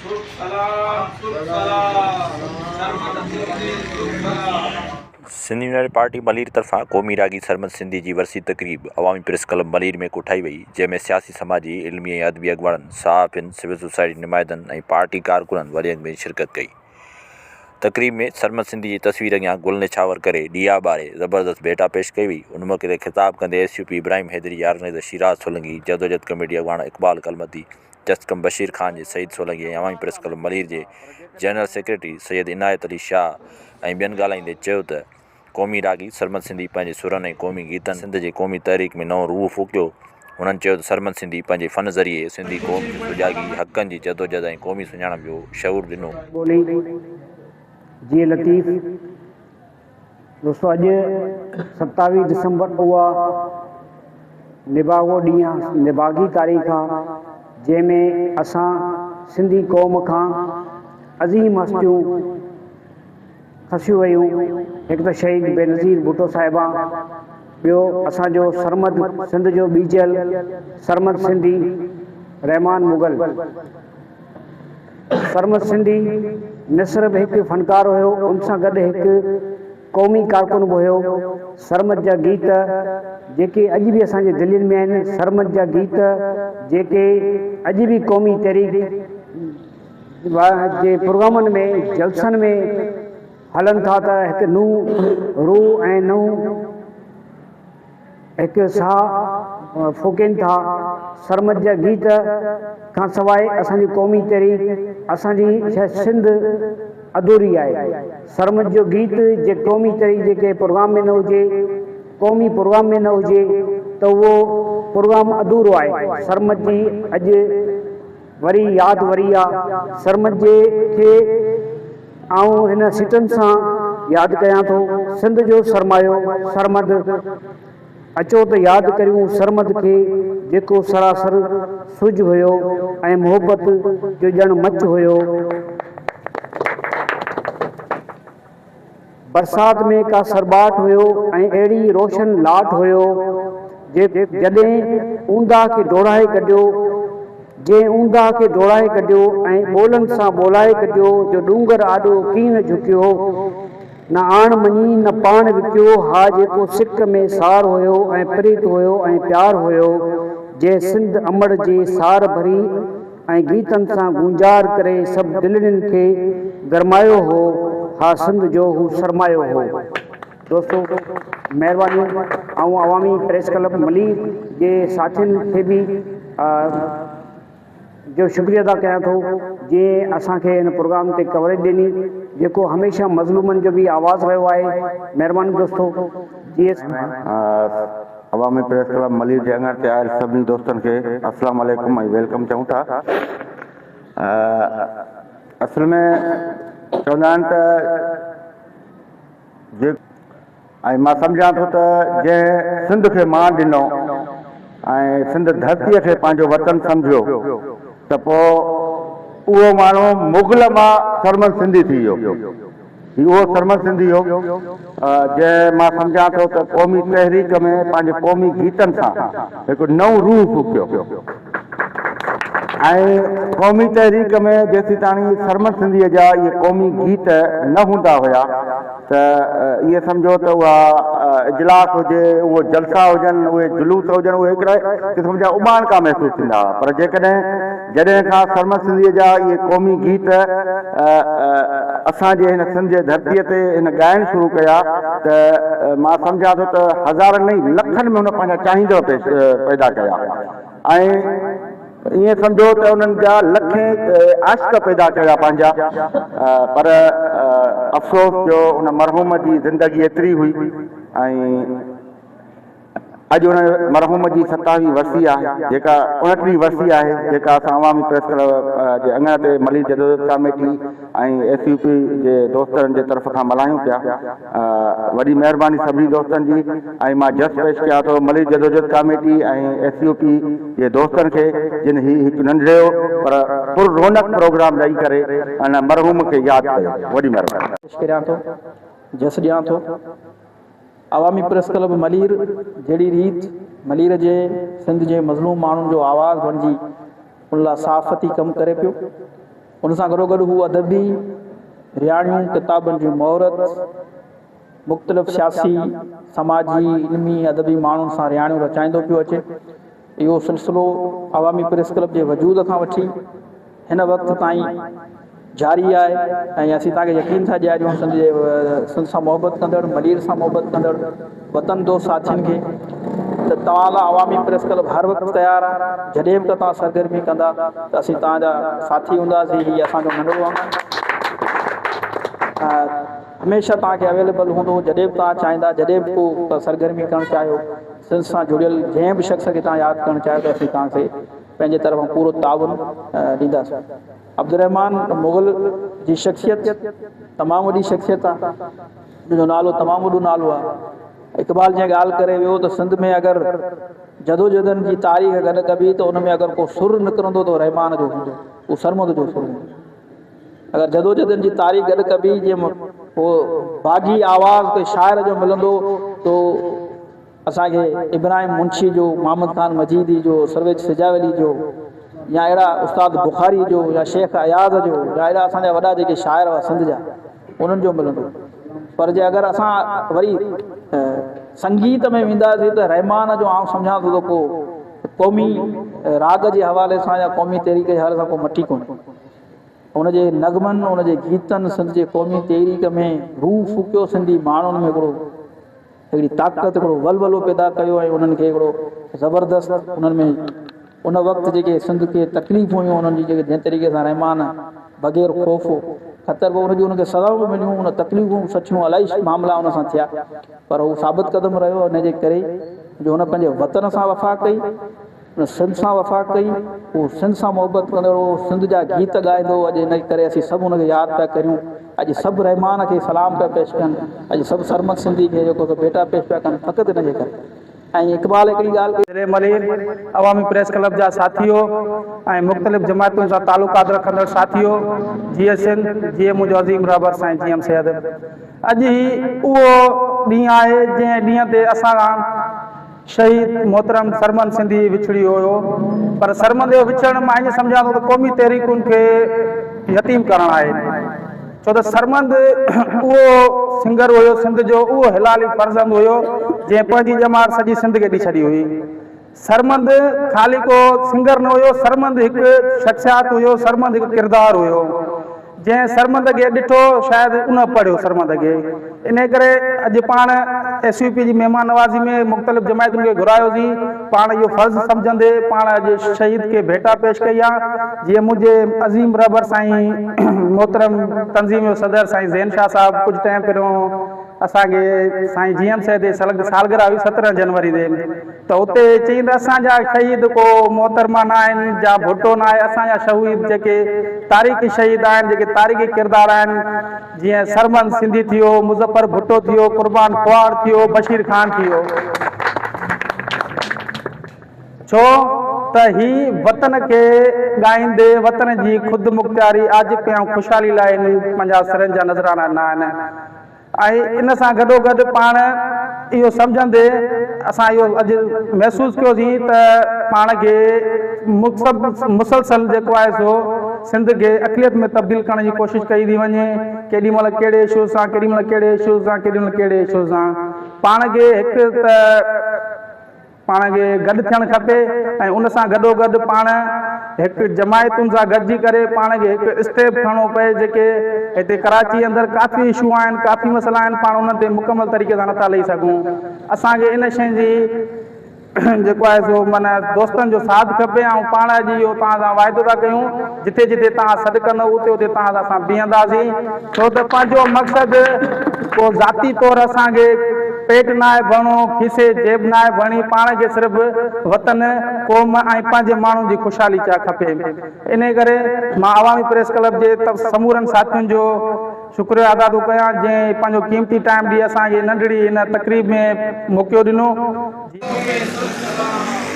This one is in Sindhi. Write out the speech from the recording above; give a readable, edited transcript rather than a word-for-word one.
سرخ سلام سرخ سلام سرمد سنڌي سرخ سلام. سنڌ يونائيٽيڊ پارٽي ملير طرفان قومي راڳي سرمد سنڌي جي ورسي تقريب عوامي پريس ڪلب ملير ۾ ڪوٺائي وئي، جنهن ۾ سياسي، سماجي، علمي ۽ ادبي اڳواڻن، صحافين، سول سوسائٽي نمائندن ۽ پارٽي ڪارڪنن وڏي انگ ۾ شرڪت ڪئي. تقريب ۾ سرمد سنڌي جي تصوير اڳيان گل نڇاور ڪري ڏيئا ٻاري زبردست ڀيٽا پيش ڪئي وئي. ان موقعي تي خطاب ڪندي S U P Ibrahim Haidri جي آرگنائيزر شيراز سولنگي، جدوجھد ڪميٽي اڳواڻ اقبال ڪلمتي، جسقم بشير خان جي سعيد سولنگي ۽ عوامي پريس ڪلب ملير جي جنرل سيڪريٽري سيد عنايت علي شاهه ۽ ٻين ڳالهائيندي چيو ته قومي راڳي سرمد سنڌي پنهنجي سرن ۽ قومي گيتن سنڌ جي قومي تحريڪ ۾ نئون روح ڦوڪيو. هنن چيو ته سرمد سنڌي پنهنجي فن ذريعي سنڌي قوم جي سجاڳي، حقن جي جدوجھد ۽ قومي سڃاڻپ جو شعور ڏنو. ٻولي جيئي لطيف. دوستو اڄ 27 ڊسمبر اها نڀاڳو ڏينهن آ، نڀاڳي تاريخ آ، جنهن ۾ اسان سنڌي قوم کان عظيم هستيون کسيون ويون، هڪ ته شهيد بينظير ڀٽو صاحبه، ٻيو اسان جو سرمد سنڌ جو ٻيجل سرمد سنڌي رحمان مغل. سرمد سنڌي نه صرف هڪ فنڪار هيو ان سان گڏ هڪ قومي ڪارڪن به هيو. سرمد جا گيت جيڪي اڄ به اسان جي دلين ۾ آهن، سرمد جا گيت جيڪي اڄ به قومي تحريڪ جي پروگرامن ۾ جلسن ۾ هلن ٿا ته هڪ نئون روح ۽ نئون هڪ ساهه ڦوڪين ٿا. سرمد جا گيت کان سواء اسان جي قومي تحريڪ، اسان جي شايد سنڌ اڌوري آهي. سرمد جو گيت جي قومي تحريڪ جي ڪنهن پروگرام ۾ نه هجي، قومي پروگرام ۾ نه هجي ته اهو پروگرام اڌورو آهي. سرمد جي اڄ وري ياد وري آ. سرمد جي کي آئون هن سٽن سان ياد ڪيان ٿو. سنڌ جو سرمايو سرمد، اچو ته ياد ڪريون سرمد کي جيڪو سراسر سج هيو ۽ محبت جو ڄڻ مچ هيو. برسات ۾ ڪا سرٻاٽ هيو ۽ اهڙي روشن لاٽ هيو، جڏهن اونداهه کي ڊوڙائي ڪڍيو، جنهن اونداهه کي ڊوڙائي ڪڍيو ۽ ٻولن سان ٻولائي ڪڍيو جو ڏونگر آڏو ڪين جهڪيو، نه آڻ مڃي نه پاڻ وڪيو، ها جيڪو سڪ ۾ سار هيو ۽ پريت هيو ۽ پيار هيو، جنهن سنڌ امڙ جي سار ڀري ۽ گيتن سان گونجار ڪري سڀ دلڙين کي گرمايو هو، ها سنڌ جو هو سرمايو هو. دوستو مهرباني آئون عوامي پريس ڪلب ملير جي ساٿين کي به جو شڪريه ادا ڪيان ٿو جنهن اسان کي هن پروگرام تي ڪوريج ڏني جيڪو هميشه مظلومن جو به آواز رهيو آهي مهرباني دوستو جي. عوامي پريس ڪلب ملير جي اڱڻ تي آيل سڀني دوستن کي السلام عليڪم ۽ welcome چئون ٿا. اصل ۾ چوندا آهن ته جي ۽ مان سمجهان ٿو ته جنهن سنڌ کي مان ڏنو ۽ سنڌ ڌرتيء کي پنهنجو وطن سمجهيو ته پوء اهو ماڻهو مغل مان سرمد سنڌي ٿي ويو. هي اهو سرمد سنڌي هو، جنهن مان سمجهان ٿو ته قومي تحريڪ ۾ پنهنجي قومي گيتن سان هڪ نئون روح ڦوڪيو ۽ قومي تحريڪ ۾ جيسيتاڻي سرمد سنڌيء جا اهي قومي گيت نه هوندا هيا ته ائين سمجهو ته اها اجلاس هجي، اهو جلسا هجن، اهي جلوس هجن، اهي هڪڙي قسم جا اٻاڻڪا محسوس ٿيندا هئا پر جيڪڏهن جڏهن کان سرمد سنڌيء جا اهي قومي گيت اسان جي هن سنڌ جي ڌرتيء تي هن ڳائڻ شروع ڪيا ته مان سمجهان ٿو ته هزارن نه لکن ۾ هن پنهنجا چاهيندڙ پيدا ڪيا ۽ ائين سمجهو ته انهن جا لکين عاشق پيدا ڪيا پنهنجا پر افسوس جو ان مرحوم جي زندگي ايتري هئي ۽ اڄ ان مرحوم جي ستاويهين ورسي آهي، جيڪا اڻٽيهين ورسي آهي، جيڪا اسان عوامي پريس ڪلب جي اڱڻ تي ملير جدوجهد ڪاميٽي ۽ ايس يو پي جي دوستن جي طرف کان ملهايون پيا. وڏي مهرباني سڀني دوستن جي ۽ مان جس پيش ڪيان ٿو ملير جدوجهد ڪاميٽي ۽ ايس يو پي جي دوستن کي جن هي هڪ ننڍڙو پر پر رونق پروگرام ڏئي ڪري ان مرحوم کي ياد ڪيو. وڏي مهرباني. پيش ڪريان ٿو، جس ڏيان ٿو. عوامي پريس ڪلب ملير جهڙي ريت ملير جي سنڌ جي مظلوم ماڻهن جو آواز بڻجي ان لا صحافتي ڪم ڪري پيو. ان سان گڏوگڏ هو ادبي رهاڻيون، ڪتابن جون مهورت، مختلف سياسي، سماجي، علمي، ادبي ماڻهن سان رهاڻيون رچائيندو پيو اچي. اهو سلسلو عوامي پريس ڪلب جي وجود کان وٺي هن وقت تائين جاري آهي ۽ اسين توهان کي يقين ٿا ڏياريون سنڌ جي سنڌ سان محبت ڪندڙ ملير سان محبت ڪندڙ وطن دوست ساٿين کي ته توهان لاء عوامي پريس ڪلب هر وقت تيار آهي جڏهن به توهان سرگرمي ڪندا ته اسين توهان جا ساٿي هونداسين هي اسان جو ننڍڙو اڱڻ هميشه توهان کي اويليبل هوندو جڏهن به توهان چاهيندا جڏهن به ڪو سرگرمي ڪرڻ چاهيو سنڌ سان جڙيل جنهن به شخص کي توهان ياد ڪرڻ چاهيو ته اسين توهان کي پنهنجي طرفان پورو تعاون ڏينداسون. عبدالرحمان مغل جي شخصيت تمام وڏي شخصيت آهي، ان جو نالو تمام وڏو نالو آهي. اقبال جنهن ڳالهه ڪري ويو ته سنڌ ۾ اگر جدوجهدن جي تاريخ گڏ ڪبي ته ان ۾ اگر ڪو سر نڪرندو ته رحمان جو هوندو، اهو سرمد جو سر هوندو. اگر جدوجهدن جي تاريخ گڏ ڪبي جيئن اهو باغي آواز ڪنهن شاعر جو ملندو ته اسان کي ابراهيم منشي جو، محمد خان مجيدي جو، سرويچ سجاولي جو يا اهڙا استاد بخاري جو يا شيخ اياز جو يا اهڙا اسان جا وڏا جيڪي شاعر هئا سنڌ جا انهن جو ملندو پر جي اگر اسان وري سنگيت ۾ وينداسين ته رحمان جو آئون سمجهان ٿو ته ڪو قومي راڳ جي حوالي سان يا قومي تحريڪ جي حوالي سان ڪو مٽي ڪونهي. ان جي نغمن، ان جي گيتن سنڌ جي قومي تحريڪ ۾ روح ڦوڪيو، سنڌي ماڻهن ۾ هڪڙو هڪڙي طاقت، هڪڙو ولولو پيدا ڪيو ۽ انهن کي هڪڙو زبردست انهن ۾ ان وقت جيڪي سنڌ کي تڪليفون هيون انهن جي جيڪي جنهن طريقي سان رحمان بغير خوف و خطر به ان جون ان کي سزائون به مليون ان تڪليفون به سٺيون الائي معاملا ان سان ٿيا پر هو ثابت قدم رهيو ان جي ڪري جو هن پنهنجي وطن سان وفا ڪئي. هن سنڌ سان وفا ڪئي، هو سنڌ سان محبت ڪندڙ هو، سنڌ جا گيت ڳائيندو هو، اڄ ان جي ڪري اسين سڀ هن کي ياد پيا ڪريون، اڄ سڀ رحمان کي سلام پيا پيش ڪن، اڄ سڀ سرمد سنڌي کي جيڪو سو ڀيٽا پيش پيا ڪن فقط ان جي ڪري ۽ اقبال هڪڙي ڳالهه ڪئي. ضلعي ملير عوامي پريس ڪلب جا ساٿيو ۽ مختلف جماعتن سان تعلقات رکندڙ ساٿيو جيئي سنڌ جيئي منهنجو عظيم رهبر سائين جي ايم سيد اڄ هي اهو ڏينهن آهي جنهن ڏينهن تي اسان کان شهيد محترم سرمد سنڌي وڇڙي ويو پر سرمد جو وڇڙڻ مان ائين سمجهان ٿو ته قومي تحريڪن کي يتيم ڪرڻ آهي ڇو ته سرمد اهو سنگر هيو سنڌ جو اهو هلالي فرزند هيو جنهن پنهنجي ڄمار سڄي سنڌ کي ڏئي ڇڏي هئي سرمد خالي ڪو سنگر نه هيو سرمد هڪ شخصيات هيو سرمد هڪ ڪردار هيو جنهن سرمد کي ڏٺو شايد ان پڙهيو سرمد کي انهي ڪري اڄ پاڻ ايس يو پي جي مهمان نوازي ۾ مختلف جماعتن کي گهرايوسين پاڻ اهو فرض سمجهندي پاڻ اڄ شهيد کي ڀيٽا پيش ڪئي آ جيئن منهنجي عظيم رهبر سائين محترم تنظيم جو صدر سائين زين شاهه صاحب ڪجهه ٽائيم پهريون اسان کي سائين جي ايم سيد جي سالگرهه هئي 17 جنوري تي ته اتي چيائين ته اسان جا شهيد ڪو محترمه نه آهن جا ڀٽو نه آهي اسان جا شهيد جيڪي تاريخي شهيد آهن جيڪي تاريخي ڪردار آهن جيئن سرمد سنڌي ٿيو مظفر ڀٽو ٿيو قربان کوهاڙ ٿيو بشير خان ٿيو ڇو ته هي وطن کي ڳائيندي وطن جي خود مختياري آجپي ۽ خوشحالي لاء هنن پنهنجا سرن جا نذرانا ڏنا آهن. ۽ ان سان گڏوگڏ پاڻ اهو سمجهندي اسان اهو اڄ محسوس ڪيوسين ته پاڻ کي مسلسل جيڪو آهي سو سنڌ کي اقليت ۾ تبديل ڪرڻ جي ڪوشش ڪئي ٿي وڃي ڪيڏي مهل ڪهڙي اشو سان ڪيڏي مهل ڪهڙي اشو سان ڪيڏي مهل ڪهڙي اشو سان پاڻ کي هڪ ته پاڻ کي گڏ ٿيڻ کپي ۽ ان سان گڏوگڏ پاڻ هڪ جماعتن سان گڏجي ڪري پاڻ کي هڪ اسٽيپ کڻڻو پئي جيڪي هتي ڪراچي اندر ڪافي اشو آهن ڪافي مسئلا آهن پاڻ انهن تي مڪمل طريقي سان نٿا لهي سگهون اسان کي ان شيء جي جيڪو آهي سو معنيٰ دوستن جو ساٿ کپي ۽ پاڻ اڄ اهو توهان سان واعدو ٿا ڪيون جتي جتي توهان سڏ ڪندؤ اتي اتي توهان سان اسان بيهنداسين ڇو ته پنهنجو مقصد ڪو ذاتي طور اسان کي پيٽ ناهي ڀرڻو، کيسي جيب ناهي ڀرڻي، پاڻ کي صرف وطن، قوم ۽ پنهنجي ماڻهن جي خوشحالي چا کپي. انهي ڪري مان عوامي پريس ڪلب جي سمورن ساٿين جو شڪريو ادا ٿو ڪيان جنهن پنهنجو قيمتي ٽائيم ڏئي اسان کي ننڍڙي هن تقريب ۾ موقعو ڏنو. توکي سرخ سلام.